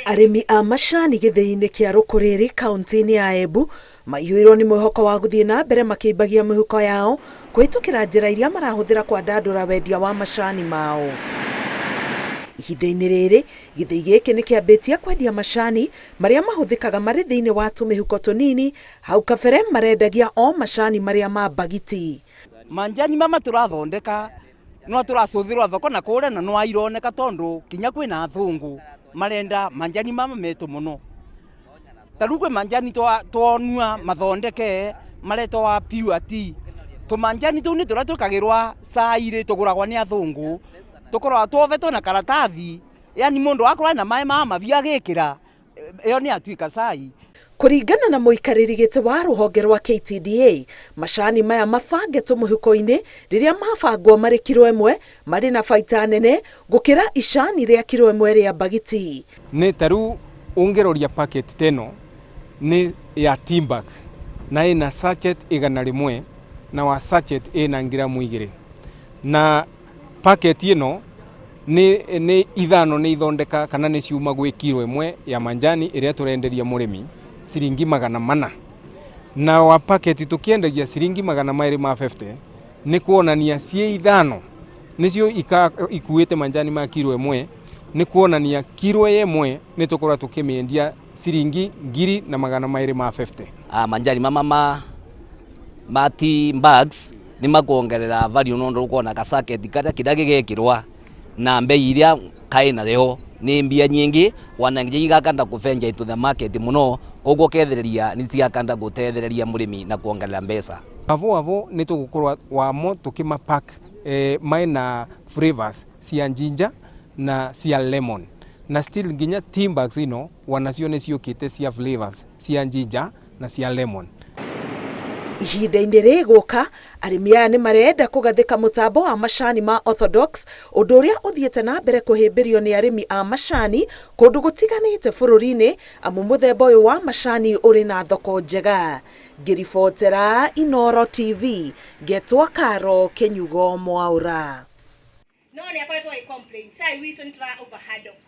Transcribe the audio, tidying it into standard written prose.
Arĩmi a macani gĩthĩi-inĩ kĩa Rũkũrĩrĩ kauntĩ-inĩ ya Embu maiyũirwo nĩ mwĩhoko wa gũthiĩ na mbere makĩimbagia mĩhuko yao kũhĩtũkĩra njĩra iria marahũthĩra kwandandũra wendia wa macani mao. Ihinda-inĩ rĩrĩ, gĩthĩi gĩkĩ nĩ kĩambĩtie kwendia macani marĩa mahũthĩkaga marĩ thĩinĩ wa tũmĩhuko tũnini, hau kabere marendagia o macani marĩa ma mbagiti. Manjani mama tũrathondeka no tũracũthĩrwo thoko na kũrĩa na no ironeka tondu kinya kwĩna athũngũ marenda manjani mama metũ mũno. Ta rĩu kwĩ manjani twonua mathondeke maretwo pure tea. Tũmanjani tũu nĩ tũrĩa twĩkagĩrwa cai rĩ tũgũragwa nĩ athũngũ, tũkoragwo twovetwo na karatathi, yani mũndũ akorwo ena maĩ ma mabiũ agĩkĩra ĩyo nĩ atuĩka cai. Kũringana na mũikarĩri gĩtĩ wa rũhonge rwa KTDA, macani maya mabange tũmũhuko-inĩ rĩrĩa mabangwo marĩ kiro ĩmwe marĩ na baita nene gũkĩra icani rĩa kiro ĩmwe rĩa mbagiti. Nĩ ta rĩu ũngĩroria packet ta ĩno nĩ ya tea bag na ĩna sachet 100 na wa sachet ĩna ngiramu 2 na packet ĩno nĩ ithano nĩ ithondeka kana nĩ ciuma gwĩ kiro ĩmwe ya manjani ĩrĩa tũrenderia mũrĩmi ciringi 400 na wa packet tũkĩendagia ciringi 250 nĩ kuonania ciĩ ithano nĩcio ikuĩte manjani ma kiro ĩmwe nĩ kuonania kiro ĩmwe nĩ tũkorwo tũkĩmĩendia ciringi 1250. Manjani mama ma tea bags nĩ makuongerera value nondu ukona ka sachet karia kiria gigekirwa na mbei iria kaĩ nayo nĩ mbia nyingĩ wana nginya igakanda kũventure into the market mũno koguo kethereria nĩ cigakanda gũtethereria mũrĩmi na kuongerera mbeca. Avo avo nĩ tũgũkorwo wamo tũkĩma pack maina flavors cia ginger na cia lemon na still nginya tea bags ino wanacio nĩ ciũkĩte cia flavors cia ginger na cia lemon. Ihinda-inĩ rĩgũka arĩmi aya nĩ marenda kũgathĩka mũtambo wa macani ma orthodox, ũndũ ũrĩa ũthiĩte na mbere kũhĩmbĩrio nĩ arĩmi a macani kũndũ gũtiganĩte bũrũri-inĩ, amu mũthemba ũyũ wa macani ũrĩ na thoko njega. Ngĩribotera Inooro TV, ngetwo Karo Kĩnyugo Mwaũra. No nĩ akoretwo agĩ complain cai witũ nĩ tũra overhandle.